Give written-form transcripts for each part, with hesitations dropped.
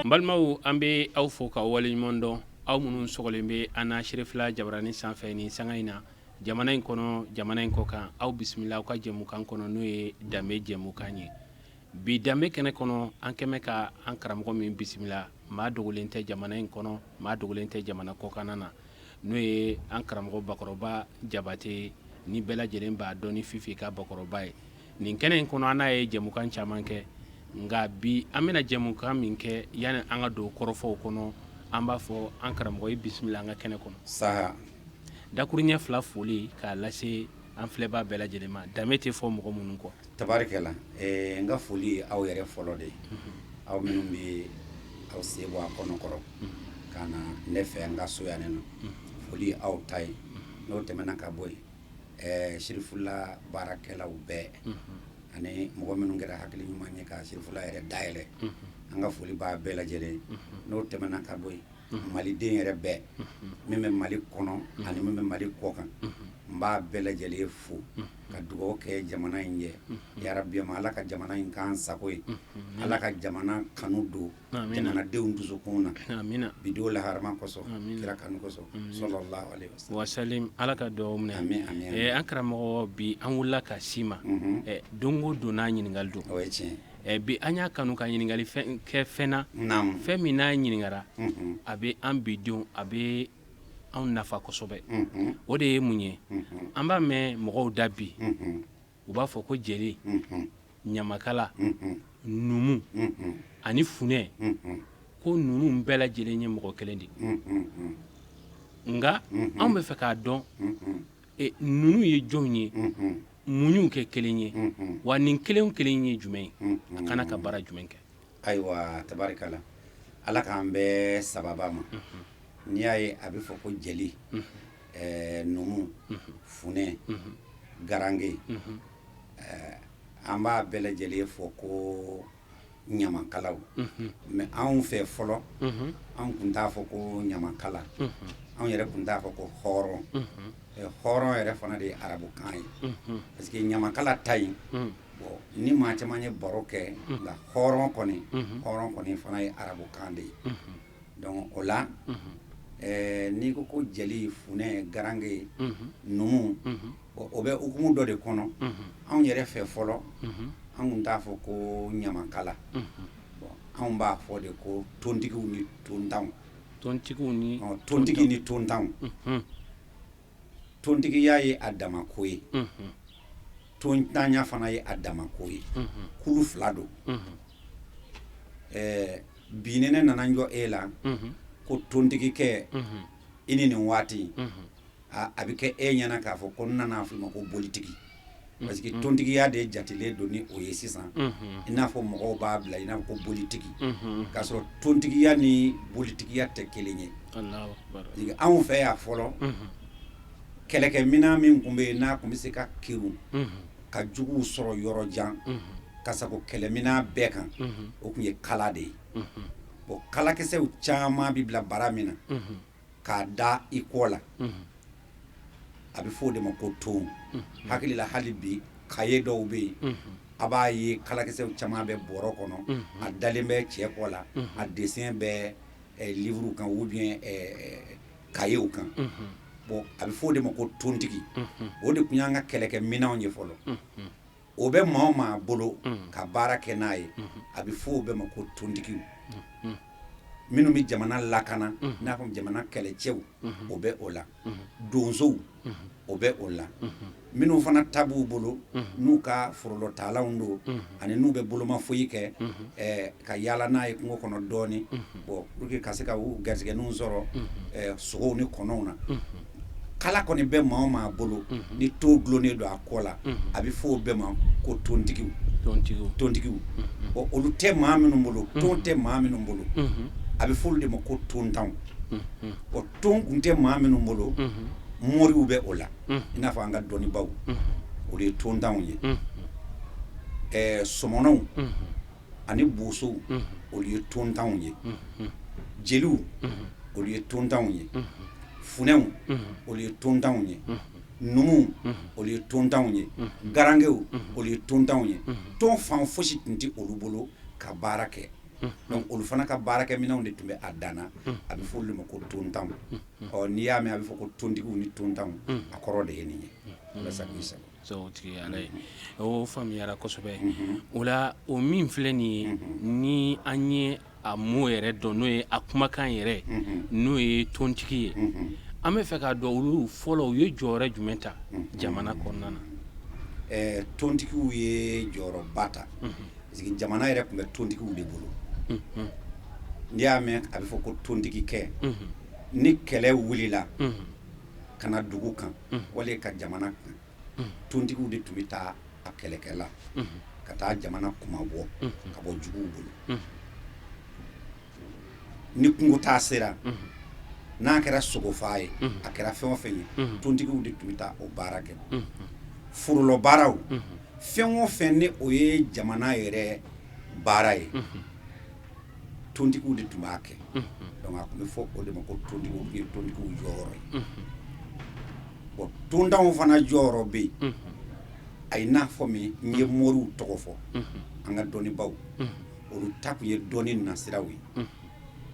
N balimaw, an bɛ aw fo ka waleɲuman dɔn, aw minnu sɔgɔlen bɛ an na Serifila jabarani sanfɛ nin sanga in na, jamana in kɔnɔ, jamana in kɔ kan. Aw bisimila aw ka jɛmukan kɔnɔ, n'o ye danbe jɛmukan ye. Bi danbe kɛnɛ kɔnɔ, an kɛmɛ ka an karamɔgɔ min bisimila, maa dogolen tɛ jamana in kɔnɔ, maa dogolen tɛ jamana kɔkanna na, n'o ye an karamɔgɔ Bakɔrɔba Jabate, ni bɛɛ lajɛlen b'a dɔn ni Fifi ka Bakɔrɔba ye. Nin kɛnɛ in kɔnɔ, an n'a ye jɛmukan caman kɛ, nka bi an bɛna jɛmukan min kɛ, yanni an ka don kɔrɔfɔw kɔnɔ, an b'a fɔ an karamɔgɔ ye bisimila an ka kɛnɛ kɔnɔ. Saha. Dakuruɲɛ fila foli k'a lase an filɛbaa bɛɛ lajɛlen ma, danbe tɛ fɔ mɔgɔ minnu kɔ. Tabarikɛla, n ka foli ye aw yɛrɛ fɔlɔ de ye, aw minnu bɛ aw sen bɔ a kɔnɔ kɔrɔ ka na ne fɛ n ka so yan nɔ, foli ye aw ta ye. N'o tɛmɛna ka bɔ yen, Serifula baarakɛlaw bɛɛ ani mɔgɔ minnu kɛra hakili ɲuman ye ka Serifula yɛrɛ dayɛlɛ, an ka foli b'a bɛɛ lajɛlen. N'o tɛmɛna ka bɔ yen, maliden yɛrɛ bɛɛ min bɛ Mali kɔnɔ ani min bɛ Mali kɔ kan, n b'a bɛɛ lajɛlen fo ka dugawu kɛ jamana in ye. Yarabi Ala ka jamana in k'an sago ye, Ala ka jamana kanu don jamanadenw dusukun na bi don laharama kosɔn, kira kanu kosɔn, salalahu alehi wasalim. Ala ka dugawu minɛ. An karamɔgɔ, bi an wulila ka s'i ma, don o don n'a ɲininkali don. O ye tiɲɛ. Bi an y'a kanu ka ɲininkali kɛ fɛn na, fɛn min n'a ɲininkara, a bɛ an bi denw, a bɛ anw nafa kosɛbɛ. O de ye mun ye? An b'a mɛn mɔgɔw da bi, u b'a fɔ ko jeli, ɲamakala, numu ani funɛ, ko ninnu bɛɛ lajɛlen ye mɔgɔ kelen de ye. Nka anw bɛ fɛ k'a dɔn ninnu ye jɔnw ye, mun y'u kɛ kelen ye, wa nin kelen kelen ye jumɛn ye, a kana ka baara jumɛn kɛ? Ayiwa, tabarikala, Ala k'an bɛɛ sababa ma. N'i y'a ye a bɛ fɔ ko jeli, numu, funɛ, garange, an b'a bɛɛ lajɛlen fɔ ko ɲamakalaw. Mais anw fɛ fɔlɔ, anw tun t'a fɔ ko ɲamakala, anw yɛrɛ tun t'a fɔ ko hɔrɔn. Hɔrɔn yɛrɛ fana de ye arabukan ye, parce que ɲamakala ta yen, bon, ni maa caman ye baro kɛ, nka hɔrɔn kɔni, hɔrɔn kɔni fana ye arabukan de ye. Donc o la, n'i ko ko jeli, funɛ, garange, numu, o bɛ hukumu dɔ de kɔnɔ. Anw yɛrɛ fɛ fɔlɔ, anw tun t'a fɔ ko ɲamakala. Bon, anw b'a fɔ de ko tontigiw ni tontanw. Tontigiw ni tontigi ni tontanw. Tontigiya ye a dama ko ye, tontanya fana ye a dama ko ye. Kulu fila don. Bi ni ne nana n jɔ e la ko tontigikɛ, i ni nin waati, a bɛ kɛ e ɲɛna k'a fɔ ko n nana fɔ i ma ko bolitigi, parce que tontigiya de jatelen don ni o ye sisan, i n'a fɔ mɔgɔw b'a bila i n'a fɔ ko bolitigi, k'a sɔrɔ tontigiya ni bolitigiya tɛ kelen ye. Anw fɛ yan fɔlɔ, kɛlɛkɛminɛn min tun bɛ yen n'a tun bɛ se ka kerun ka juguw sɔrɔ yɔrɔ jan ka sago kɛlɛminɛn bɛɛ kan, o tun ye kala de ye. Bon, kalakisɛw caman bɛ bila bara min na k'a da i kɔ la, a bɛ fɔ o de ma ko ton. Hakili la, hali bi kaye dɔw bɛ yen, a b'a ye kalakisɛw caman bɛ bɔrɔ kɔnɔ, a dalen bɛ cɛ kɔ la, a dessin bɛ livre kan ou bien kayew kan. Bon, a bɛ fɔ o de ma ko tontigi. O de tun y'an ka kɛlɛkɛminɛnw ye fɔlɔ. O bɛ maa o maa bolo ka baara kɛ n'a ye, a bɛ fɔ o bɛɛ ma ko tontigiw. Minnu bɛ jamana lakana, n'a fɔ jamana kɛlɛcɛw, o bɛ o la, donsow, o bɛ o la, minnu fana ta b'u bolo n'u ka forolɔtalanw don ani n'u bɛ boloma foyi kɛ ka yaala n'a ye kungo kɔnɔ dɔɔnin, bon, pour que ka se ka u garisɛgɛninw sɔrɔ sogow ni kɔnɔw na. Kala kɔni bɛ maa o maa bolo ni ton dulonnen don a kɔ la, a bɛ fɔ o bɛɛ ma ko tontigiw. Tontigiw. Bon, olu tɛ maa minnu bolo, tɔn tɛ maa minnu bolo, a bɛ fɔ olu de ma ko tontanw. Bon, tɔn tun tɛ maa minnu bolo, moriw bɛ o la, i n'a fɔ an ka dɔnnibaw, olu ye tontanw ye. Sɔmɔnɔw ani bosow, olu ye tontanw ye. Jeliw, olu ye tontanw ye. Funɛw, olu ye tontanw ye. Numuw, olu ye tontanw ye. Garankew, olu ye tontanw ye. Tɔn fan fosi tun tɛ olu bolo ka baara kɛ. Donc olu fana ka baarakɛminɛnw de tun bɛ a dan na, a bɛ fɔ olu de ma ko tontanw. Ɔ, n'i y'a mɛn a bɛ fɔ ko tontigiw ni tontanw, a kɔrɔ de ye nin ye. Ala sago i sago. Sago tigi Ala ye, o faamuyara kosɛbɛ. O la, o min filɛ nin ye, ni an ye a mot yɛrɛ dɔn, n'o ye a kumakan yɛrɛ, n'o ye tontigi ye, an bɛ fɛ k'a dɔn olu fɔlɔ, u ye jɔyɔrɔ jumɛn ta jamana kɔnɔna na? Tontigiw ye jɔyɔrɔba ta, parce que jamana yɛrɛ tun bɛ tontigiw de bolo. N'i y'a mɛn a bɛ fɔ ko tontigikɛ, ni kɛlɛ wulila ka na dugu kan wali ka jamana kan, tontigiw de tun bɛ taa a kɛlɛkɛla ka taa jamana kunmabɔ ka bɔ juguw bolo. Ni kungo taa sera, n'a kɛra sogofaa ye, a kɛra fɛn o fɛn ye, tontigiw de tun bɛ taa o baara kɛ. Forolɔ baaraw, fɛn o fɛn ni o ye jamana yɛrɛ baara ye, tontigiw de tun b'a kɛ. Donc a tun bɛ fɔ o de ma ko tontigiw. Ye tontigiw jɔyɔrɔ ye. Bon, tontanw fana jɔyɔrɔ bɛ yen. A ye n'a fɔ min, n ye moriw tɔgɔ fɔ, an ka dɔnnibaw, olu ta tun ye dɔnni nasiraw ye,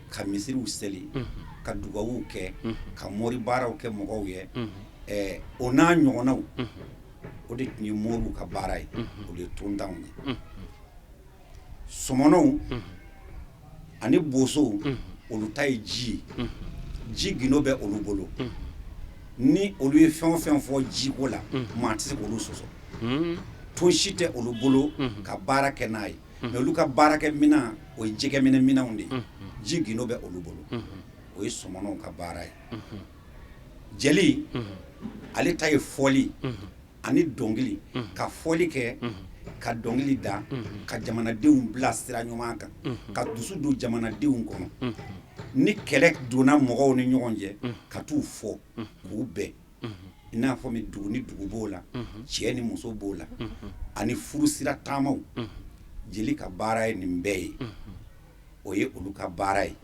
ka misiriw seli, ka dugawuw kɛ, ka mori baaraw kɛ mɔgɔw ye, o n'a ɲɔgɔnnaw. O de tun ye moriw ka baara ye, olu ye tontanw ye. Sɔmɔnɔw ani bosow, olu ta ye ji ye. Ji gindo bɛ olu bolo. Ni olu ye fɛn o fɛn fɔ jiko la, maa tɛ se k'olu sɔsɔ. Tɔn si tɛ olu bolo ka baara kɛ n'a ye, mais olu ka baarakɛ minɛn, o ye jɛgɛminɛ minɛnw de ye. Ji gindo bɛ olu bolo, o ye sɔmɔnɔw ka baara ye. Jeli, ale ta ye fɔli ani dɔnkili, ka fɔli kɛ, ka dɔnkili da, ka jamanadenw bila sira ɲuman kan, ka dusu don jamanadenw kɔnɔ. Ni kɛlɛ donna mɔgɔw ni ɲɔgɔn cɛ, ka t'u fɔ k'u bɛn, i n'a fɔ min dugu ni dugu b'o la, cɛ ni muso b'o la, ani furusira taamaw, jeli ka baara ye nin bɛɛ ye. O ye olu ka baara ye,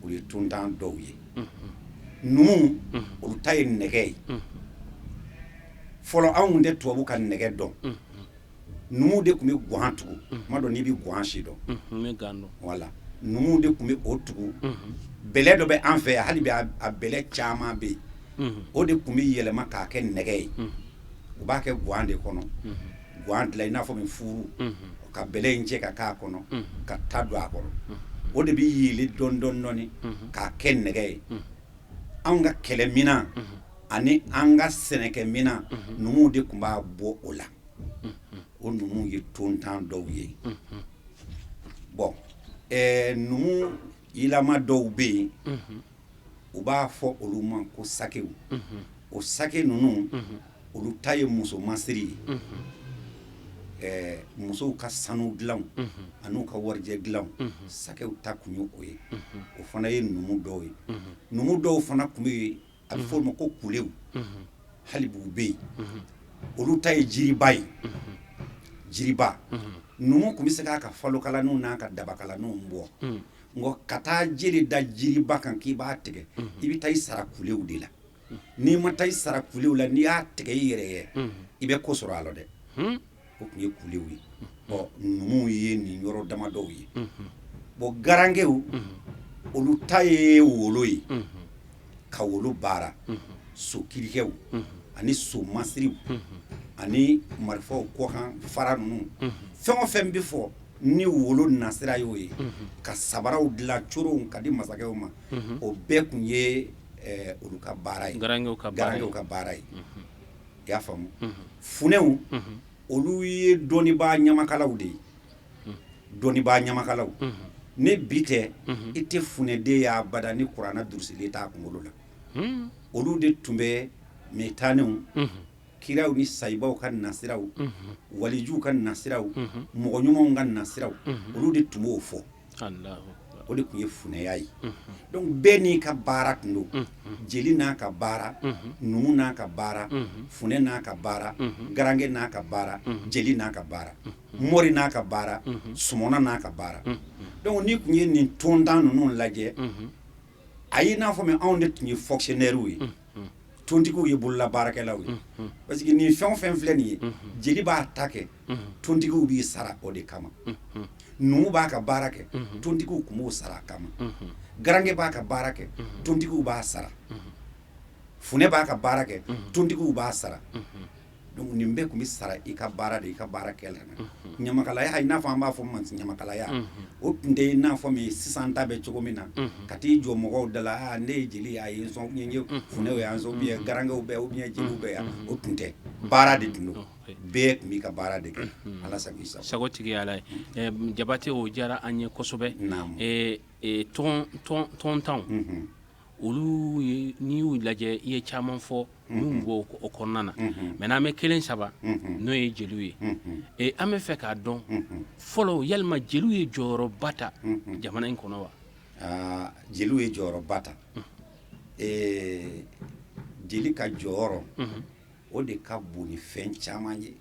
olu ye tontan dɔw ye. Numuw, olu ta ye nɛgɛ ye. Fɔlɔ, anw tɛ tubabu ka nɛgɛ dɔn. Numuw de tun bɛ gwan tugu. Ma dɔn n'i bɛ gwan si dɔn. Wala, numuw de tun bɛ o tugu. Bɛlɛ dɔ bɛ an fɛ yan hali bi, a bɛlɛ caman bɛ yen. O de tun bɛ yɛlɛma k'a kɛ nɛgɛ ye. U b'a kɛ gwan de kɔnɔ, gwan dilan i n'a fɔ min furu, ka bɛlɛ in cɛ ka k'a kɔnɔ, ka ta don a kɔrɔ. O de bɛ yeelen dɔɔni dɔɔni dɔɔni k'a kɛ nɛgɛ ye. Anw ka kɛlɛminan ani an ka sɛnɛkɛminan, numuw de tun b'a bɔ o la. O numuw ye tontan dɔw ye. Bon, numu yilama dɔw bɛ yen, u b'a fɔ olu ma ko sakew. O sake ninnu, olu ta ye muso masiri ye. Musow ka sanu dilanw an'u ka warijɛ dilanw, sakew ta tun ye o ye. O fana ye numu dɔw ye. Numu dɔw fana tun bɛ yen, a bɛ fɔ olu ma ko kulew. Hali bi u bɛ yen. Olu ta ye jiriba ye, jiriba. Numu tun bɛ se k'a ka falokalaniw n'a ka dabakalaniw bɔ, nka ka taa jele da jiriba kan k'i b'a tigɛ, i bɛ taa i sara kulew de la. N'i ma taa i sara kulew la, n'i y'a tigɛ i yɛrɛ ye, i bɛ ko sɔrɔ a la dɛ. O tun ye kulew ye. Bon, numuw ye nin yɔrɔ damadɔw ye. Bon, garankew, olu ta ye wolo ye, ka wolo baara, so kirikɛw ani so masiriw ani marifaw kɔkan fara ninnu, fɛn o fɛn bɛ fɔ ni wolo nasira y'o ye, ka sabaraw dilan coronw ka di masakɛw ma, o bɛɛ tun ye olu ka baara ye, garankew ka baara ye. I y'a faamu? Funɛw, olu ye dɔnnibaa ɲamakalaw de ye, dɔnnibaa ɲamakalaw. Ni bi tɛ, i tɛ funɛden y'a bada ni kuranɛ durusilen t'a kunkolo la. Olu de tun bɛ mɛtanenw. Kiraw ni sayibaw ka nasiraw, walijuw ka nasiraw, mɔgɔ ɲumanw ka nasiraw, olu de tun b'o fɔ. O de tun ye funɛya ye. Donc bɛɛ n'i ka baara tun don. Jeli n'a ka baara, numu n'a ka baara, funɛ n'a ka baara, garankɛ n'a ka baara, jeli n'a ka baara, mori n'a ka baara, sumɔna n'a ka baara. Donc n'i tun ye nin tɔntan ninnu lajɛ, a ye n'a fɔ min anw de tun ye fonctionnaires ye, tontigiw ye bolola baarakɛlaw ye. Parce que nin fɛn o fɛn filɛ nin ye, jeli b'a ta kɛ, tontigiw b'i sara o de kama. Numu b'a ka baara kɛ, tontigiw tun b'o sara a kama. Garankɛ b'a ka baara kɛ, tontigiw b'a sara. Funɛ b'a ka baara kɛ, tontigiw b'a sara. Donc nin bɛɛ tun bɛ sara i ka baara de, i ka baara kɛ la. Ɲamakalaya, i n'a fɔ an b'a fɔ ma ɲamakalaya, o tun tɛ i n'a fɔ min sisan ta bɛ cogo min na, ka t'i jɔ mɔgɔw da la, aa ne ye jeli ye, a ye n sɔn, n ye funɛw ye an sɔn, ou bien garankɛw bɛ yan, ou bien jeliw bɛ yan. O tun tɛ, baara de tun don. Bɛɛ tun b'i ka baara de kɛ. Ala sago i sago. Sago tigi ye Ala ye. Jabate, o diyara an ye kosɛbɛ. Tɔntanw, olu n'i y'u lajɛ, i ye caman fɔ minnu b'o o kɔnɔna na, mais n'an bɛ kelen saba, n'o ye jeliw ye, an bɛ fɛ k'a dɔn fɔlɔ, yalima jeliw ye jɔyɔrɔba ta jamana in kɔnɔ wa? Aa, jeliw ye jɔyɔrɔba ta. Jeli ka jɔyɔrɔ, o de ka bon ni fɛn caman ye.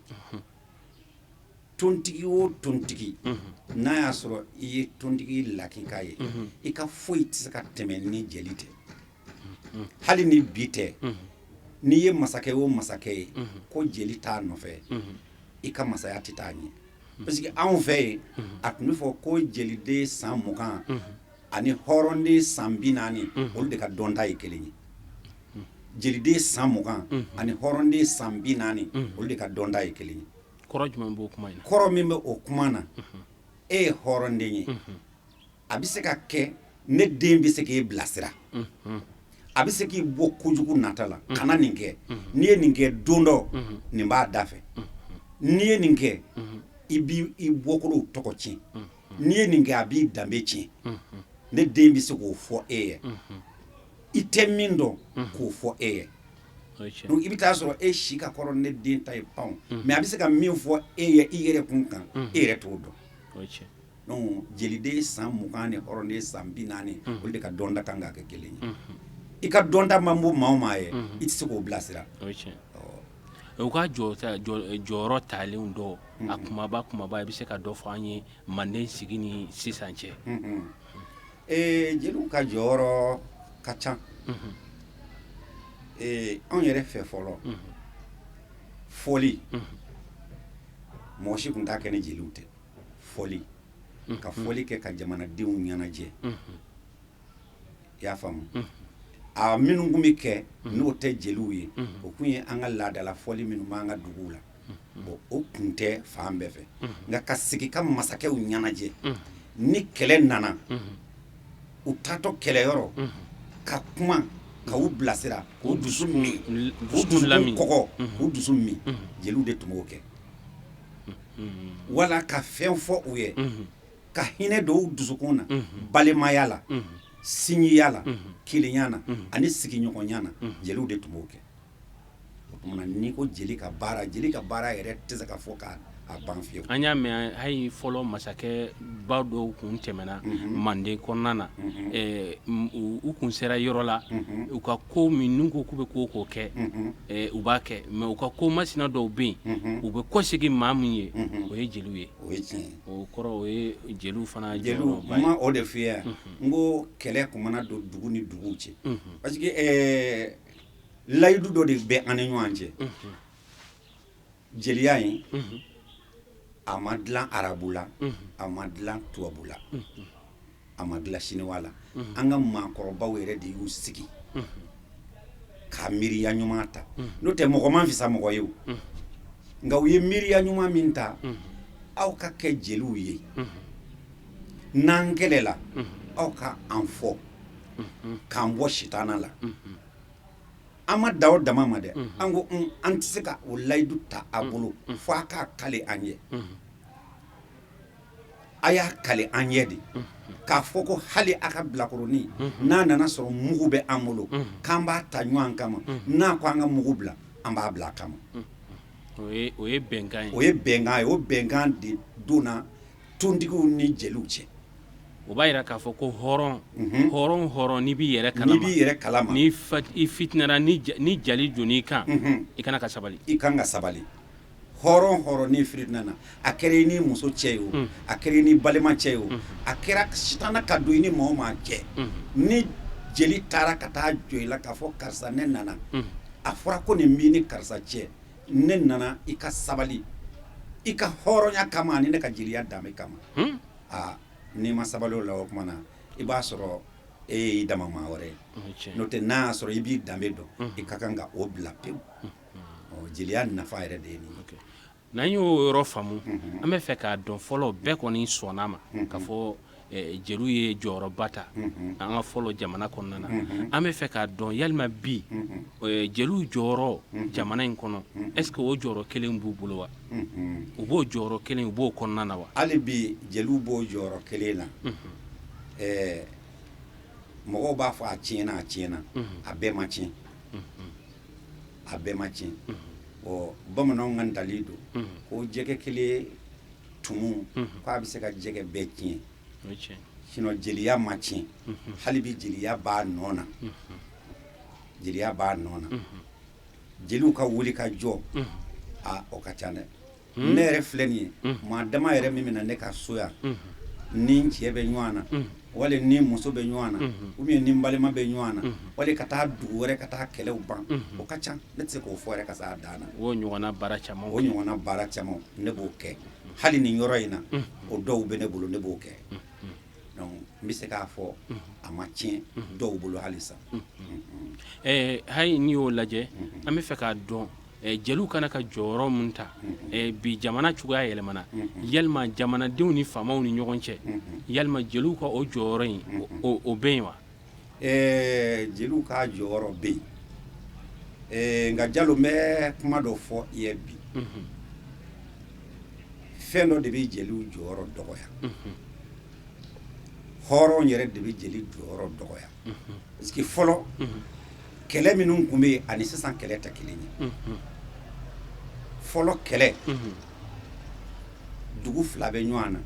Tontigi o tontigi, n'a y'a sɔrɔ i ye tontigi lakika ye, i ka foyi tɛ se ka tɛmɛ ni jeli tɛ. Hali ni bi tɛ, n'i ye masakɛ o masakɛ ye ko jeli t'a nɔfɛ, i ka masaya tɛ taa ɲɛ. Parce que anw fɛ yen, a tun bɛ fɔ ko jeliden san 20 ani hɔrɔnden san 40, olu de ka dɔnta ye kelen ye. Jeliden san 20 ani hɔrɔnden san 40, olu de ka dɔnta ye kelen ye. Kɔrɔ jumɛn b'o kuma in na? Kɔrɔ min bɛ o kuma na, e ye hɔrɔnden ye, a bɛ se ka kɛ ne den bɛ se k'e bilasira, a bɛ se k'i bɔ kojugu nata la, kana nin kɛ, n'i ye nin kɛ don dɔ nin b'a da fɛ, n'i ye nin kɛ i b'i i bɔkolow tɔgɔ tiɲɛ, n'i ye nin kɛ a b'i danbe tiɲɛ. Ne den bɛ se k'o fɔ e ye, i tɛ min dɔn k'o fɔ e ye. Donc i bɛ taa sɔrɔ e si ka kɔrɔ ne den ta ye pan, mais a bɛ se ka min fɔ e ye i yɛrɛ kun kan, e yɛrɛ t'o dɔn. Donc jeliden san 20 ni hɔrɔnden san 40, olu de ka dɔnta kan ka kɛ kelen ye. I ka dɔnta man bon maa o maa ye, i tɛ se k'o bilasira. U ka jɔyɔrɔ talen dɔ, a kumaba kumaba, i bɛ se ka dɔ fɔ an ye manden sigi ni sisan cɛ? Jeliw ka jɔyɔrɔ ka ca. Anw yɛrɛ fɛ fɔlɔ, fɔli, mɔgɔ si tun t'a kɛ ni jeliw tɛ. Fɔli, ka fɔli kɛ ka jamanadenw ɲɛnajɛ, i y'a faamu? A minnu tun bɛ kɛ n'o tɛ jeliw ye, o tun ye an ka laadala fɔli minnu b'an ka duguw la. Bon, o tun tɛ fan bɛɛ fɛ, nka ka sigi ka masakɛw ɲɛnajɛ, ni kɛlɛ nana, u taatɔ kɛlɛyɔrɔ, ka kuma ka u bilasira, k'u dusu min, k'u dusu kɔgɔ, k'u dusu min, jeliw de tun b'o kɛ. Wala ka fɛn fɔ u ye, ka hinɛ don u dusukun na, balimaya la, sinjiya la, kelenya na ani sigiɲɔgɔnya na, jeliw de tun b'o kɛ. O tuma n'i ko jeli ka baara, jeli ka baara yɛrɛ tɛ se ka fɔ k'a ban fiyewu. An y'a mɛn hali fɔlɔ masakɛ ba dɔw kun tɛmɛna manden kɔnɔna na, u kun sera yɔrɔ la, u ka ko min n'u ko k'u bɛ ko ko kɛ, u b'a kɛ, mais u ka ko masina dɔw bɛ yen, u bɛ kɔsegin maa min ye, o ye jeliw ye. O ye tiɲɛ ye. O kɔrɔ, o ye jeliw fana. Jeliw ma, o de f'i ye, n ko kɛlɛ tun mana don dugu ni duguw cɛ, parce que layidu dɔ de bɛ an ni ɲɔgɔn cɛ. Jeliya in, a ma dilan arabu la, a ma dilan tubabu la, a ma dilan siniwa la. An ka maakɔrɔbaw yɛrɛ de y'u sigi ka miiriya ɲuman ta. N'o tɛ, mɔgɔ man fisa mɔgɔ ye o. Nka u ye miiriya ɲuman min ta, aw ka kɛ jeliw ye, n'an kɛlɛla, aw ka an fɔ k'an bɔ sitana la. An ma da o dama ma dɛ, an ko an tɛ se ka o layidu ta a bolo fo a k'a kale an ye. A y'a kale an ye de k'a fɔ ko hali a ka bilakoronin, n'a nana sɔrɔ mugu bɛ an bolo k'an b'a ta ɲɔgɔn kama, n'a ko an ka mugu bila, An b'a bila a kama. O ye bɛnkan ye. O ye bɛnkan ye. O bɛnkan de donna tontigiw ni jeliw cɛ. O b'a jira k'a fɔ ko hɔrɔn hɔrɔn hɔrɔn, n'i b'i yɛrɛ kalama, n'i b'i yɛrɛ kalama, ni i fitinɛra, ni jali donn'i kan, i kana ka sabali. I kan ka sabali. Hɔrɔn hɔrɔn, n'i fitinɛna, a kɛra i ni muso cɛ ye o, a kɛra i ni balima cɛ ye o, a kɛra sitana ka don i ni maa o maa cɛ, ni jeli taara ka taa jɔ i la k'a fɔ karisa, ne nana, a fɔra ko nin b'i ni karisa cɛ, ne nana, i ka sabali i ka hɔrɔnya kama ani ne ka jeliya danbe kama. Aa, n'i ma sabali o la, o tuma na i b'a sɔrɔ e y'i dama maa wɛrɛ ye. N'o tɛ, n'a y'a sɔrɔ i b'i danbe dɔn, i ka kan ka o bila pewu. Ɔ, jeliya nafa yɛrɛ de ye nin ye. N'an y'o yɔrɔ faamu, an bɛ fɛ k'a dɔn fɔlɔ, bɛɛ kɔni sɔnna ma ka fɔ jeliw ye jɔyɔrɔba ta an ka fɔlɔ jamana kɔnɔna na. An bɛ fɛ k'a dɔn yalima bi jeliw jɔyɔrɔ jamana in kɔnɔ, est-ce que o jɔyɔrɔ kelen b'u bolo wa? U b'o jɔyɔrɔ kelen, u b'o kɔnɔna na wa? Hali bi jeliw b'o jɔyɔrɔ kelen na. Mɔgɔw b'a fɔ a tiɲɛna, a tiɲɛna. A bɛɛ ma tiɲɛ, a bɛɛ ma tiɲɛ. Ɔ, bamananw ka ntalen don ko jɛgɛ kelen tumu k'a bɛ se ka jɛgɛ bɛɛ tiɲɛ. Sinon jeliya ma tiɲɛ. Hali bi jeliya b'a nɔ na, jeliya b'a nɔ na. Jeliw ka wuli ka jɔ, a o ka ca dɛ. Ne yɛrɛ filɛ nin ye, maa dama yɛrɛ min bɛna ne ka so yan, ni n cɛ bɛ ɲɔgɔn na, wali ni muso bɛ ɲɔgɔn na, ou bien ni n balima bɛ ɲɔgɔn na, wali ka taa dugu wɛrɛ ka taa kɛlɛw ban, o ka ca. Ne tɛ se k'o fɔ yɛrɛ ka s'a dan na. O ɲɔgɔnna baara caman. O ɲɔgɔnna baara caman, ne b'o kɛ. Hali nin yɔrɔ in na, o dɔw bɛ ne bolo, ne b'o kɛ. Donc n bɛ se k'a fɔ a ma tiɲɛ dɔw bolo halisa. Hali n'i y'o lajɛ, an bɛ fɛ k'a dɔn jeliw kana ka jɔyɔrɔ min ta bi, jamana cogoya yɛlɛmana, yalima jamanadenw ni faamaw ni ɲɔgɔn cɛ, yalima jeliw ka o jɔyɔrɔ in, o bɛ yen wa? Jeliw ka jɔyɔrɔ bɛ yen, nka Jalo, n bɛ kuma dɔ fɔ i ye bi. Fɛn dɔ de bɛ jeliw jɔyɔrɔ dɔgɔya. Hɔrɔn yɛrɛ de bɛ jeli jɔyɔrɔ dɔgɔya, parce que fɔlɔ kɛlɛ minnu tun bɛ yen ani sisan kɛlɛ tɛ kelen ye. Fɔlɔ kɛlɛ, dugu fila bɛ ɲɔgɔn na,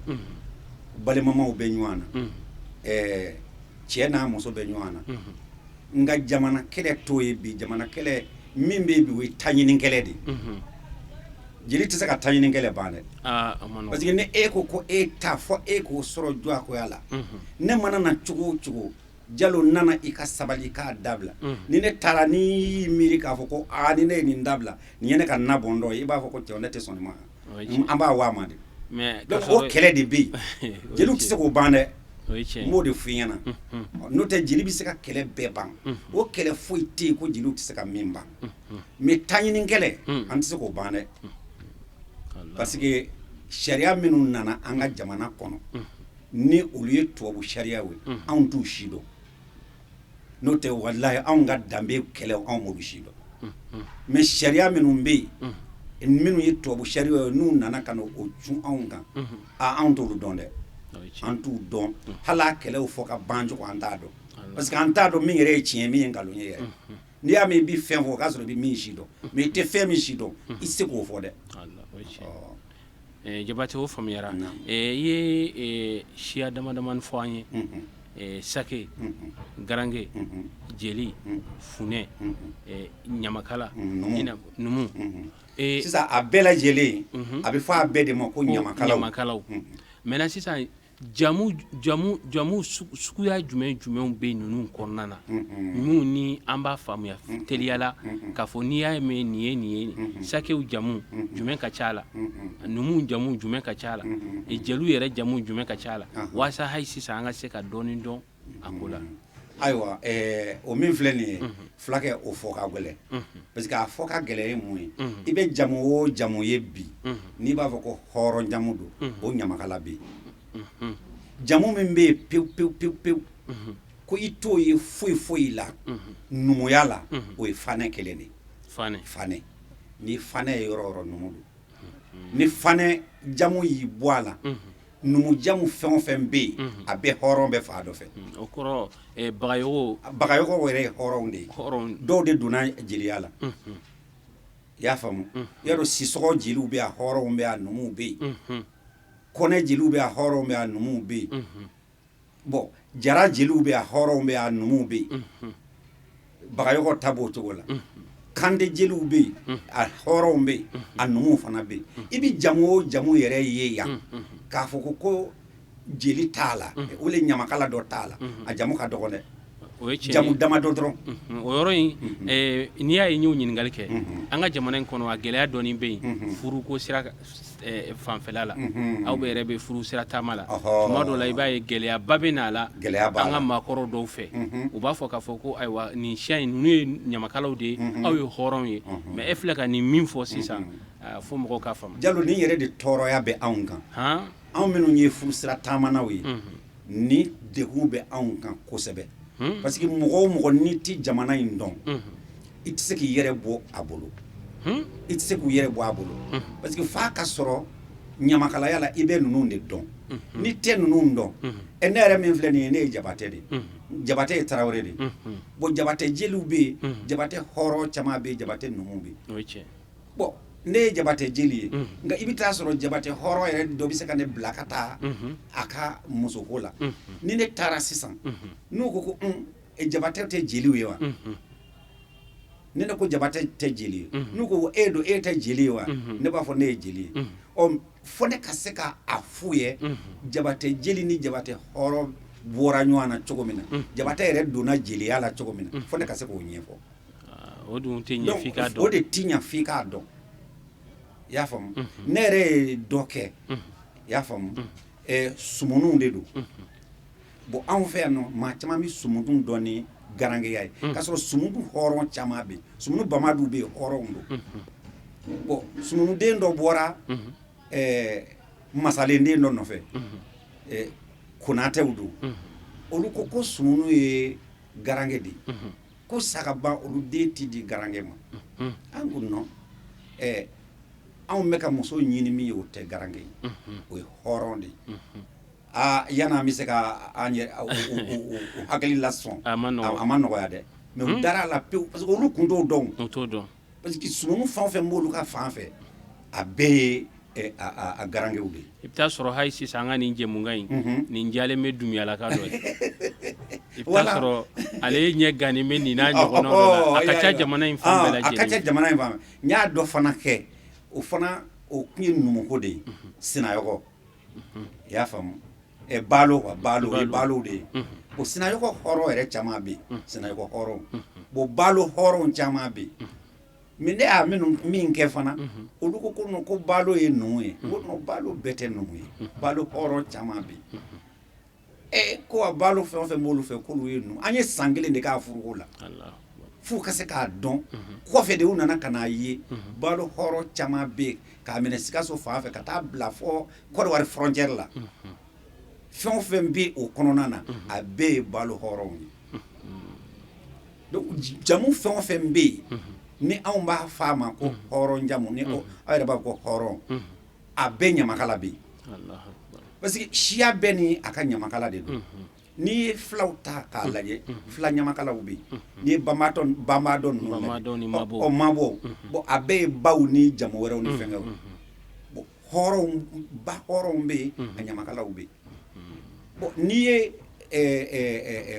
balimamaw bɛ ɲɔgɔn na, cɛ n'a muso bɛ ɲɔgɔn na. Nka jamana kɛlɛ t'o ye bi. Jamana kɛlɛ min bɛ yen bi, o ye taɲini kɛlɛ de ye. Jeli tɛ se ka taɲini kɛlɛ ban dɛ, parce que ni e ko ko e ta fɔ e k'o sɔrɔ diyagoya la, ne mana na cogo o cogo, Jalo nana, i ka sabali k'a dabila. Ni ne taara, n'i y'i miiri k'a fɔ ko aa, ni ne ye nin dabila, nin ye ne ka na bɔn dɔ ye, i b'a fɔ ko cɛ, ne tɛ sɔn nin ma, an b'a waa ma de. Donc o kɛlɛ de bɛ yen, jeliw tɛ se k'o ban dɛ. N b'o de f'i ɲɛna. N'o tɛ, jeli bɛ se ka kɛlɛ bɛɛ ban. O kɛlɛ foyi tɛ yen ko jeliw tɛ se ka min ban. Mais taɲini kɛlɛ, an tɛ se k'o ban dɛ, parce que sariya minnu nana an ka jamana kɔnɔ, ni olu ye tubabu sariyaw ye, anw t'u si dɔn. N'o tɛ, walahi, anw ka danbe kɛlɛ, anw m'olu si dɔn. Mais sariya minnu bɛ yen, minnu ye tubabu sariya ye, n'u nana ka na o cun anw kan, a anw t'olu dɔn dɛ, an t'u dɔn. Hali a kɛlɛw fɔ ka ban cogo, an t'a dɔn, parce que an t'a dɔn min yɛrɛ ye tiɲɛ, min ye nkalon ye yɛrɛ. N'i y'a mɛn i bɛ fɛn fɔ, o k'a sɔrɔ i bɛ min si dɔn. Mais i tɛ fɛn min si dɔn, i tɛ se k'o fɔ dɛ. Jabate, o faamuyara. I ye siya dama damani fɔ an ye: sake, garange, jeli, funɛ, ɲamakala, numu. Sisan a bɛɛ lajɛlen, a bɛ fɔ a bɛɛ de ma ko ɲamakalaw. Ɲamakalaw. Maintenant sisan, jamu jamu jamu suguya jumɛn jumɛnw bɛ ninnu kɔnɔna na, minnu ni an b'a faamuya teliyala k'a fɔ n'i y'a mɛn nin ye nin ye? Sakew jamu jumɛn ka ca la? Numuw jamu jumɛn ka ca la? Jeliw yɛrɛ jamu jumɛn ka ca la? Walasa hali sisan an ka se ka dɔɔnin dɔn a ko la. Ayiwa, o min filɛ nin ye, fulakɛ, o fɔ ka gɛlɛn, parce que a fɔ ka gɛlɛn ye mun ye? I bɛ jamu o jamu ye bi, n'i b'a fɔ ko hɔrɔn jamu don, o ɲamakala bɛ yen. Jamu min bɛ yen pewu pewu pewu pewu ko i t'o ye foyi foyi la numuya la, o ye fanɛ kelen de ye. Fanɛ. Fanɛ. Ni fanɛ ye yɔrɔ o yɔrɔ, numu don. Ni fanɛ jamu y'i bɔ a la, numu jamu fɛn o fɛn bɛ yen, a bɛɛ hɔrɔn bɛ fa dɔ fɛ. O kɔrɔ, bagayogo. Bagayogo yɛrɛ ye hɔrɔnw de ye. Hɔrɔn. Dɔw de donna jeliya la. I y'a faamu? I y'a dɔn, Sisɔgɔ jeliw bɛ yan, hɔrɔnw bɛ yan, numuw bɛ yen. Kɔnɛ jeliw bɛ yan, hɔrɔnw bɛ yan, numuw bɛ yen. Bon, Jara jeliw bɛ yan, hɔrɔnw bɛ yan, numuw bɛ yen. Bagayɔgɔ ta b'o cogo la. Kante jeliw bɛ yen, a hɔrɔnw bɛ yen, a numuw fana bɛ yen. I bɛ jamu o jamu yɛrɛ ye yan k'a fɔ ko jeli t'a la, o le ɲamakala dɔ t'a la, a jamu ka dɔgɔ dɛ. O ye tiɲɛ. Jamu damadɔ dɔrɔn. O yɔrɔ in, n'i y'a ye n y'o ɲininkali kɛ, an ka jamana in kɔnɔ, a gɛlɛya dɔɔni bɛ yen furuko sira fanfɛla la. Aw bɛ yɛrɛ bɛ furu sira taama la, tuma dɔ la i b'a ye gɛlɛyaba bɛ n'a la. Gɛlɛya b'a An la. ka maakɔrɔ dɔw fɛ, u b'a fɔ k'a fɔ ko ayiwa, nin siya in, ninnu ye ɲamakalaw de ye, aw ye hɔrɔnw ye. Mais e filɛ ka nin min fɔ sisan, fo mɔgɔw k'a faamu. Jalo, nin yɛrɛ de tɔɔrɔya bɛ anw kan. Han. Anw minnu ye furu sira taamanaw ye, ni degun bɛ anw kan kosɛbɛ, parce que mɔgɔ o mɔgɔ n'i tɛ jamana in dɔn, i tɛ se k'i yɛrɛ bɔ a bolo, i tɛ se k'u yɛrɛ bɔ a bolo, parce que f'a ka sɔrɔ ɲamakalaya la, i bɛ ninnu de dɔn. N'i tɛ ninnu dɔn, ɛ, ne yɛrɛ min filɛ nin ye, ne ye Jabatɛ de ye. Jabatɛ ye Tarawele de ye. Bon, Jabatɛ jeliw bɛ yen, Jabatɛ hɔrɔn caman bɛ yen, Jabatɛ numuw bɛ yen. O ye tiɲɛ. Bon, ne ye Jabatɛ jeli ye, nka i bɛ taa sɔrɔ Jabatɛ hɔrɔn yɛrɛ dɔ bɛ se ka ne bila ka taa a ka musoko la. Ni ne taara sisan, n'u ko Jabatɛ tɛ jeliw ye wa? Ni ne ko Jabatɛ tɛ jeli ye, n'u ko e don, e tɛ jeli ye wa? Ne b'a fɔ ne ye jeli ye. Ɔ, fo ne ka se ka a f'u ye, Jabatɛ jeli ni Jabatɛ hɔrɔn bɔra ɲɔgɔn na cogo min na, Jabatɛ yɛrɛ donna jeliya la cogo min na, fo ne ka se k'o ɲɛfɔ. O dun tɛ ɲɛ Donc, f'i k'a o dɔn. de ti ɲɛ f'i k'a dɔn. I y'a faamu? Ne yɛrɛ ye dɔ kɛ, i y'a faamu, sumunuw de don. Bon, anw fɛ yan nɔ, maa caman bɛ sumunu dɔn ni garankɛya ye, k'a sɔrɔ sumunu hɔrɔn caman bɛ yen. Sumunu bamadu bɛ yen, hɔrɔnw don. Bon, sumunuden dɔ bɔra masalenden dɔ nɔfɛ, Konatɛw don. Olu ko ko sumunu ye garankɛ de ye, ko sagaba olu den ti di garankɛ ma. An ko non, anw bɛ ka muso ɲini min ye, o tɛ garankɛ ye, o ye hɔrɔn de ye. Aa, yanni an bɛ se ka an yɛrɛ o hakili lasɔn, A ma nɔgɔn. A ma nɔgɔya dɛ, mais u dara a la pewu, parce que olu kun t'o dɔn. O t'o dɔn. Parce que sumunu fɛn o fɛn b'olu ka fan fɛ, a bɛɛ ye a garankɛw de ye. I bɛ taa sɔrɔ hali sisan, an ka nin jɛmukan in, nin jalen bɛ Dumuyalaka dɔ ye, i bɛ taa sɔrɔ ale ɲɛ gannen bɛ nin n'a ɲɔgɔnnaw dɔ la. A ka ca jamana in fan bɛɛ A ka ca lajɛlen. jamana in fan bɛɛ. N y'a dɔ fana kɛ, o fana o tun ye numuko de ye, Sinayɔgɔ. I y'a faamu? Baalo quoi, baalo, o ye baalow de ye. Bon, Sinayɔgɔ hɔrɔn yɛrɛ caman bɛ yen, Sinayɔgɔ hɔrɔn. Bon, baalo hɔrɔn caman bɛ yen. Mais ne y'a minnu min kɛ fana, olu ko non, ko baalo ye numu ye. N ko non, baalo bɛɛ tɛ numu ye, baalo hɔrɔn caman bɛ yen. Ko a baalo fɛn o fɛn b'olu fɛ, k'olu ye numu. An ye san kelen de k'a furuko la f'u ka se k'a dɔn. Kɔfɛ de, u nana ka n'a ye baalo hɔrɔn caman bɛ yen, k'a minɛ Sikaso fan fɛ ka taa bila fɔ Kɔdiwari frontière la, fɛn o fɛn bɛ o kɔnɔna na, a bɛɛ ye baalo hɔrɔnw ye. Donc jamu fɛn o fɛn bɛ yen ni anw b'a fɔ a ma ko hɔrɔn jamu, ni aw yɛrɛ b'a fɔ ko hɔrɔn, a bɛɛ ɲamakala bɛ yen, parce que siya bɛɛ ni a ka ɲamakala de don. N'i ye filaw ta k'a lajɛ, fila ɲamakalaw bɛ yen. N'i ye banbaatɔ banbaadɔ ninnu Banbaadɔ ni lajɛ, mabɔw. Ɔ, mabɔw. Bon, a bɛɛ ye baw ni jamu wɛrɛw ni fɛnkɛw. Bon, hɔrɔnw, ba hɔrɔnw bɛ yen, a ɲamakalaw bɛ yen. Bon, n'i ye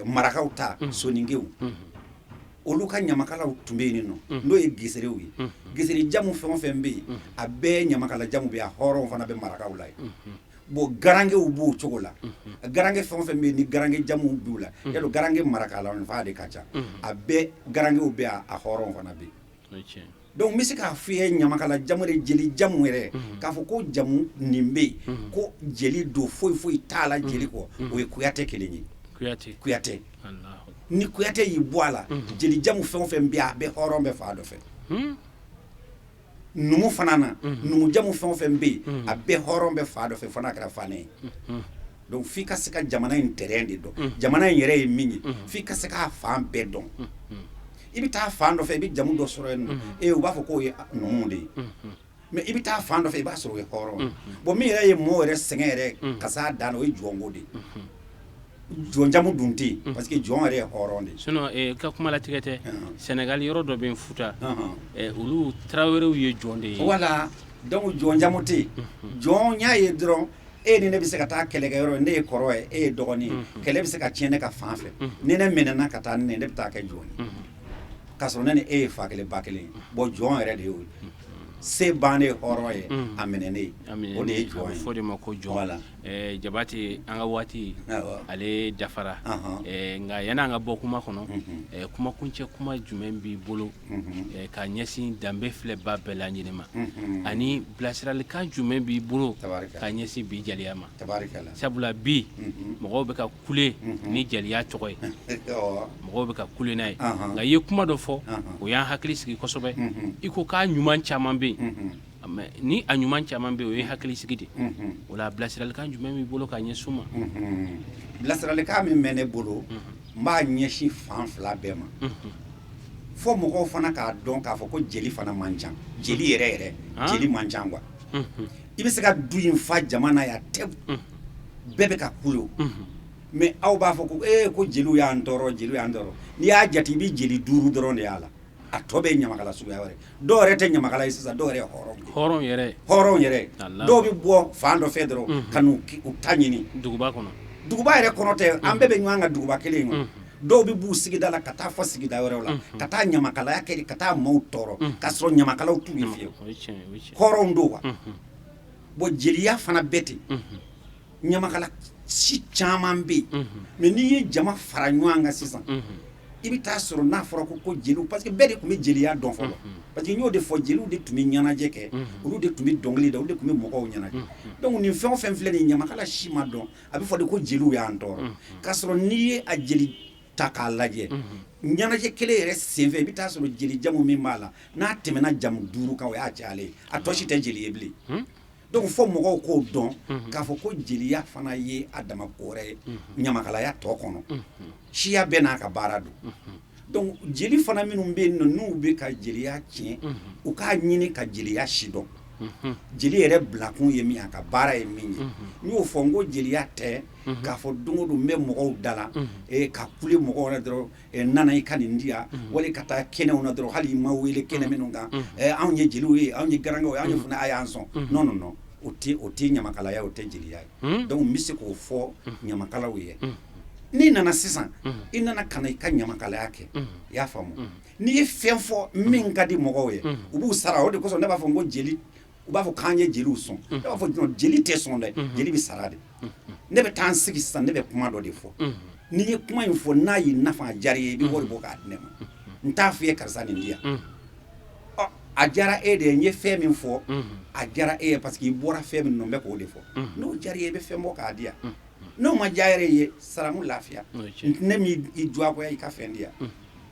marakaw ta, soninkew, olu ka ɲamakalaw tun bɛ yen nɔ, n'o ye geserew ye. Gesere jamu fɛn o fɛn bɛ yen, a bɛɛ ɲamakala jamu bɛ yen, a hɔrɔnw fana bɛ marakaw la yen. Bon, garankew b'o cogo la. Garanke fɛn o fɛn bɛ yen ni garanke jamu b'u la, yalo garanke marakala fa de ka ca, a bɛɛ garankew bɛ yen, a hɔrɔnw fana bɛ yen. Donc n bɛ se k'a f'i ye, ɲamakala jamu de, jeli jamu yɛrɛ, k'a fɔ ko jamu nin bɛ yen ko jeli don, foyi foyi t'a la jeli kɔ, o ye Kuyatɛ kelen ye. Kuyate. Kuyatɛ. Ni Kuyatɛ y'i bɔ a la, jeli jamu fɛn o fɛn bɛ yen, a bɛɛ hɔrɔn bɛ fa dɔ fɛ. Numu fana na, numu jamu fɛn o fɛn bɛ yen, a bɛɛ hɔrɔn bɛ fa dɔ fɛ, fo n'a kɛra fanɛ ye. Donc f'i ka se ka jamana in terrain de dɔn, jamana in yɛrɛ ye min ye, f'i ka se k'a fan bɛɛ dɔn. I bɛ taa fan dɔ fɛ, i bɛ jamu dɔ sɔrɔ yen nɔ, u b'a fɔ k'o ye numu de ye, mais i bɛ taa fan dɔ fɛ, i b'a sɔrɔ o ye hɔrɔn ye. Bon, min yɛrɛ ye mɔɔ yɛrɛ sɛgɛn yɛrɛ ka s'a dan na, o ye jɔnko de ye. Jɔnjamu dun tɛ yen parce que jɔn yɛrɛ ye hɔrɔn de ye. Sinon ka kuma latigɛ tɛ, Sénégal yɔrɔ dɔ bɛ yen Futa, olu tarawelew ye jɔn de ye. Voilà, donc jɔnjamu tɛ yen. Jɔn y'a ye dɔrɔn, e ni ne bɛ se ka taa kɛlɛkɛyɔrɔ, ne ye kɔrɔ ye, e ye dɔgɔnin ye, kɛlɛ bɛ se ka tiɲɛ ne ka fan fɛ. Ni ne minɛna ka taa ne bɛ taa kɛ jɔn ye, k'a sɔrɔ ne ni e ye fa kelen ba kelen ye. Bon, jɔn yɛrɛ de y'o ye. Se bannen ye hɔrɔn ye, a minɛnen ye, o de ye jɔn ye. A bɛ fɔ o de ma ko jɔn. Voilà. Jabate, an ka waati ale dafara, nka yanni an ka bɔ kuma kɔnɔ, kumakuncɛ kuma jumɛn b'i bolo ka ɲɛsin danbe filɛba bɛɛ lajɛlen ma, ani bilasiralikan jumɛn b'i bolo ka ɲɛsin bi jeliya ma? Tabarikala. Sabula bi mɔgɔw bɛ ka kule ni jeliya tɔgɔ ye, mɔgɔw bɛ ka kule n'a ye, nka i ye kuma dɔ fɔ, o y'an hakili sigi kosɛbɛ. I ko k'a ɲuman caman bɛ yen, mais ni a ɲuman caman bɛ yen, o ye hakili sigi de. O la, bilasiralikan jumɛn b'i bolo ka ɲɛsin u ma? Bilasiralikan min bɛ ne bolo, n b'a ɲɛsin fan fila bɛɛ ma. Fo mɔgɔw fana k'a dɔn k'a fɔ ko jeli fana man ca, jeli yɛrɛ yɛrɛ, jeli man ca quoi. I bɛ se ka du in fa jama na yan tewu, bɛɛ bɛ ka kulo, mais aw b'a fɔ ko ee, ko jeliw y'an tɔɔrɔ, jeliw y'an tɔɔrɔ. N'i y'a jate, i bɛ jeli duuru dɔrɔn de y'a la, a tɔ bɛ ye ɲamakala suguya wɛrɛ. Dɔw yɛrɛ tɛ ɲamakala ye sisan, dɔw yɛrɛ ye hɔrɔn ye. Hɔrɔn yɛrɛ. Hɔrɔn yɛrɛ. Dɔw bɛ bɔ fan dɔ fɛ dɔrɔn ka n'u ta ɲini. Duguba kɔnɔ. Duguba yɛrɛ kɔnɔ tɛ, an bɛɛ bɛ ɲɔgɔn kan duguba kelen in kɔnɔ. Dɔw bɛ b'u sigida la ka taa fɔ sigida wɛrɛw la, ka taa ɲamakalaya kɛ, ka taa maaw tɔɔrɔ, k'a sɔrɔ ɲamakalaw t'u ye fiyewu. Hɔrɔnw don wa. Bon, jeliya fana bɛɛ ten, ɲamakala si caman bɛ yen, mais n'i ye jama fara ɲɔgɔn kan sisan, i bɛ taa sɔrɔ n'a fɔra ko jeliw, parce que bɛɛ de tun bɛ jeliya dɔn fɔlɔ, parce que n y'o de fɔ, jeliw de tun bɛ ɲɛnajɛ kɛ, olu de tun bɛ dɔnkili da, olu de tun bɛ mɔgɔw ɲɛnajɛ. Donc nin fɛn o fɛn filɛ nin ye, ɲamakala si ma dɔn. A bɛ fɔ de ko jeliw y'an tɔɔrɔ, k'a sɔrɔ n'i ye a jeli ta k'a lajɛ, ɲɛnajɛ kelen yɛrɛ senfɛ, i bɛ taa sɔrɔ jeli jamu min b'a la, n'a tɛmɛna jamu duuru kan, o y'a cayalen ye, a tɔ si tɛ jeli ye bilen. Donc fo mɔgɔw k'o dɔn k'a fɔ ko jeliya fana ye a dama ko wɛrɛ ye ɲamakalaya tɔ kɔnɔ. Siya bɛɛ n'a ka baara don. Donc jeli fana minnu bɛ yen nɔ, n'u bɛ ka jeliya tiɲɛ, u k'a ɲini ka jeliya si dɔn, jeli yɛrɛ bilakun ye min ye, a ka baara ye min ye. N y'o fɔ, n ko jeliya tɛ k'a fɔ don o don n bɛ mɔgɔw da la ka kule mɔgɔw la dɔrɔn, n nana i ka nin di yan, wali ka taa kɛnɛw na dɔrɔn, hali i ma wele kɛnɛ minnu kan, anw ye jeliw ye, anw ye garankɛw ye, anw ye funɛ, a y'an sɔn. Non, non, non, o tɛ ɲamakalaya, o tɛ jeliya ye. Donc n bɛ se k'o fɔ ɲamakalaw ye. N'i nana sisan, i nana ka na i ka ɲamakalaya kɛ, i y'a faamu, n'i ye fɛn fɔ min ka di mɔgɔw ye, u b'u sara. O de kosɔn ne b'a fɔ n ko jeli, u b'a fɔ k'an ye jeliw sɔn, ne b'a fɔ jeli tɛ sɔn dɛ, jeli bɛ sara de. Ne bɛ taa n sigi sisan, ne bɛ kuma dɔ de fɔ. N'i ye kuma in fɔ, n'a y'i nafa, a diyara i ye, i bɛ wari bɔ k'a di ne ma. N t'a f'i ye karisa nin di yan. Ɔ, a diyara e de ye, n ye fɛn min fɔ, a diyara e ye, parce que i bɔra fɛn min nɔ, n bɛ k'o de fɔ. N'o diyara i ye, i bɛ fɛn bɔ k'a di yan. N'o ma diya yɛrɛ ye, salamu lafiya, ne m'i diyagoya i ka fɛn di yan.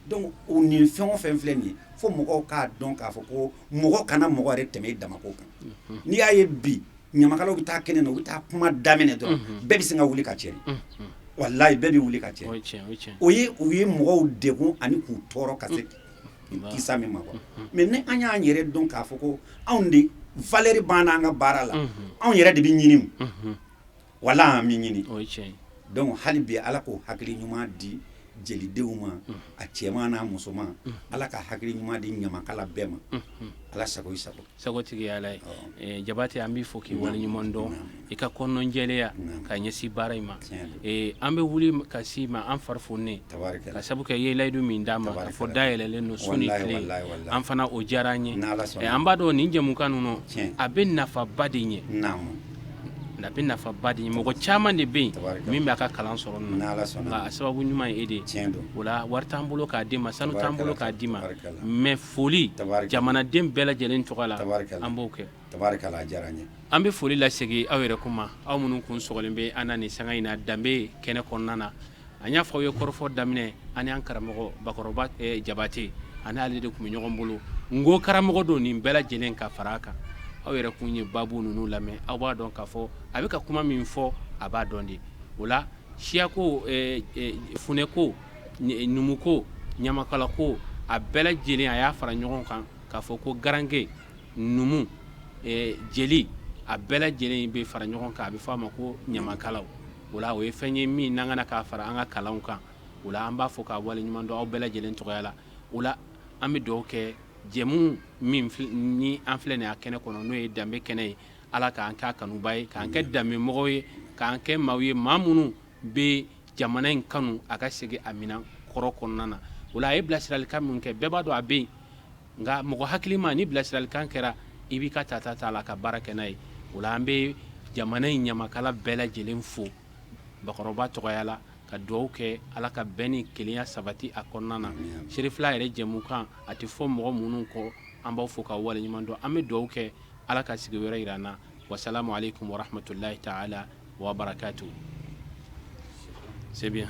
Donc o nin fɛn o fɛn filɛ nin ye, fo mɔgɔw k'a dɔn k'a fɔ ko mɔgɔ kana mɔgɔ yɛrɛ tɛmɛ i damako kan. N'i y'a ye bi ɲamakalaw bɛ taa kɛnɛ na, u bɛ taa kuma daminɛ dɔrɔn, bɛɛ bɛ sin ka wuli ka cɛ, walayi, bɛɛ bɛ wuli ka cɛ. O ye u ye mɔgɔw degun ani k'u tɔɔrɔ ka se kisa min ma quoi. Mais ni an y'an yɛrɛ dɔn k'a fɔ ko anw de valeur b'an n'an ka baara la, anw yɛrɛ de bɛ ɲini, wala an bɛ ɲini. Donc hali bi, Ala k'o hakili ɲuman di jelidenw ma, a cɛman n'a musoman. Ala ka hakili ɲuman di ɲamakala bɛɛ ma. Ala sago i sago. Sagotigi Ala ye. Jabate, an b'i fo k'i waleɲuman dɔn i ka kɔnɔnjɛlenya ka ɲɛsin baara in ma. An bɛ wuli ka s'i ma an fari fonnen, ka sabu kɛ i ye layidu min d'an ma k'a fɔ dayɛlɛlen don su ni tile, an fana o diyara an ye. An b'a dɔn nin jɛmukan ninnu, a bɛ nafaba de ɲɛ, a bɛ nafaba de ɲɛ. Mɔgɔ caman de bɛ yen min b'a ka kalan sɔrɔ nin na, nka a sababu ɲuman ye e de ye. O la, wari t'an bolo k'a d'i ma, sanu t'an bolo k'a d'i ma, mais foli jamanaden bɛɛ lajɛlen tɔgɔ la, an b'o kɛ. An bɛ foli lasegin aw yɛrɛ kuma, aw minnu kun sɔgɔlen bɛ an na nin sanga in na danbe kɛnɛ kɔnɔna na. An y'a fɔ aw ye kɔrɔfɔ daminɛ, ani an karamɔgɔ Bakɔrɔba Jabate, ani ale de tun bɛ ɲɔgɔn bolo. N ko karamɔgɔ don nin bɛɛ lajɛlen ka fara a kan. Aw yɛrɛ kun ye baabu ninnu lamɛn, aw b'a dɔn k'a fɔ a bɛ ka kuma min fɔ, a b'a dɔn de. O la, siyako, funɛko, numuko, ɲamakalako, a bɛɛ lajɛlen a y'a fara ɲɔgɔn kan k'a fɔ ko garanke, numu, jeli, a bɛɛ lajɛlen bɛ fara ɲɔgɔn kan, a bɛ fɔ a ma ko ɲamakalaw. O la o ye fɛn ye min n'an kana k'a fara an ka kalanw kan. O la an b'a fɔ k'a waleɲuman dɔn aw bɛɛ lajɛlen tɔgɔya la. O la an bɛ dugawu kɛ jɛmu min ni an filɛ nin a kɛnɛ kɔnɔ, n'o ye danbe kɛnɛ ye, Ala k'an k'a kanuba ye, k'an kɛ danbe mɔgɔw ye, k'an kɛ maaw ye, maa minnu bɛ jamana in kanu a ka segin a minɛn kɔrɔ kɔnɔna na. O la a ye bilasiralikan min kɛ, bɛɛ b'a dɔn a bɛ yen, nka mɔgɔ hakilima ni bilasiralikan kɛra, i b'i ka tata t'a la ka baara kɛ n'a ye. O la an bɛ jamana in ɲamakala bɛɛ lajɛlen fo bakɔrɔba tɔgɔya la, ka dugawu kɛ Ala ka bɛn ni kelenya sabati a kɔnɔna na. Serifila yɛrɛ jɛmukan a tɛ fɔ mɔgɔ minnu kɔ, an b'aw fo ka waleɲuman dɔn. An bɛ dugawu kɛ Ala ka sigi wɛrɛ jira an na. Wasalamu aleykum warahmatulahi taala wabarakatu. C'est bien.